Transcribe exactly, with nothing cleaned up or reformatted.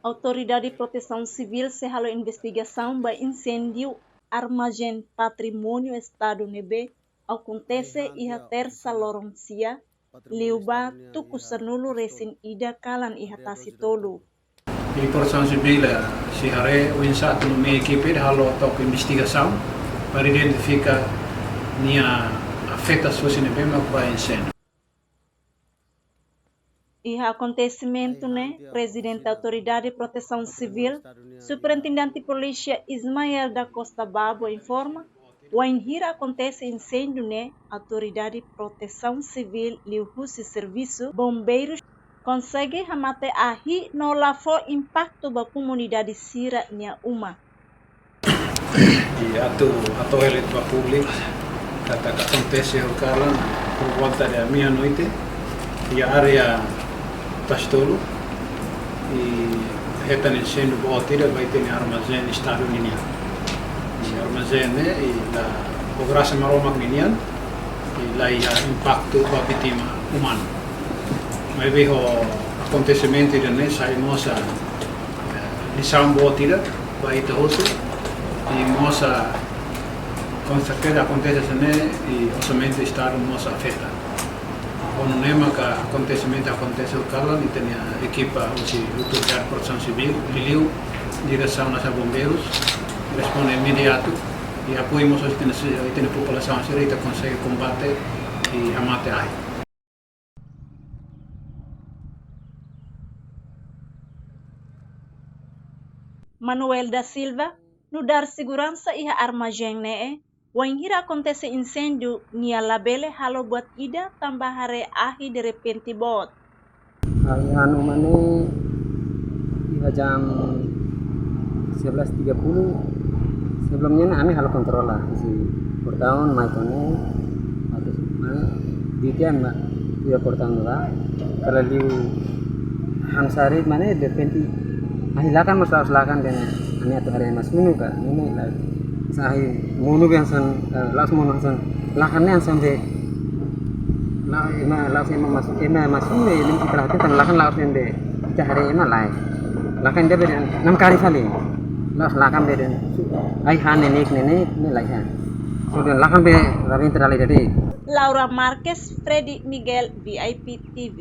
Autoridade Protesaun Sivíl sei halo investigasaun ba inséndiu armazén patrimóniu Estadu ne'ebé akontese iha Tersa loron sia, liubá tuku sanulu resin ida kalan iha Tasi Tolu. I Protesaun Sivíl, eh, sei haree oinsá atu nomeia ekipa ida halo took investigasaun para identifika nia afeta husi ne'ebé mak ba inséndiu. Iha akontesimentu ne'e, Prezidente Autoridade Protesaun Sivíl, Superintendente Polísia Ismael da Costa Babo informa, wainhira akontese inséndiu ne'e, Autoridade Protesaun Sivíl liuhusi servisu bombeirus konsege hamate ahi no la fó impaktu ba komunidade sira-nia uma. I atu, atu hela ba públiku katak akontese ho kalan por volta de meia-noite iha área Tasi Tolu, i hetan inséndiu boot ida ba ita-nia armazén Estadu ninian. I armazén ne'e, i la, ho grasa Maromak ninian, i la iha impaktu ba vítima umanu. Maibé ho akontesimentu ida-ne'e sai mós, eh, lisaun boot ida ba ita hotu, i mós, ah, konserteza akontese hanesan ne'e, i orsamentu Estadu mós afeta. Ho nune'e maka akontesimentu akontese ho kalan, ita-nia ekipa husi Autoridade Protesaun Sivíl, liuliu Diresaun Nasionál Bombeirus, responde imediatu, i apoiu mós ita-nia, ita-nia populasaun sira, ita konsege kombate i hamate ahi. Manuel da Silva, nu'udar seguransa iha armazén ne'e, wainhira akontese inséndiu, nia labele halo buat ida tanba haree ahi derrepente boot. Ai, anu mane, iha jam sebelas tiga puluh, sebelumnya ne'e ami halo kontrola, husi portaun mai to'o ne'e, atu, mane, di tian ma, iha portaun la, kala liu hamsari mane, derrepente, ahi lakan mós la'ós lakan dehan, ami atu haree ema sunu ka, ne'e, ne'e, la, sa ahi monu be hanesan, eh, la'ós monu hanesan, lakan ne'e hanesan be, la, ema, la'ós ema masu, ema masu, eh, lim kita hati tan lakan la'ós dehan be, ita haree ema lae. Lakan ida be dehan, namkari fali. La'ós lakan be dehan, ai han ne'e, ne'e, ne'e, ne'e lae han. So dehan lakan be rabin terali jadi. Laura Marques, Freddy Miguel, V I P T V.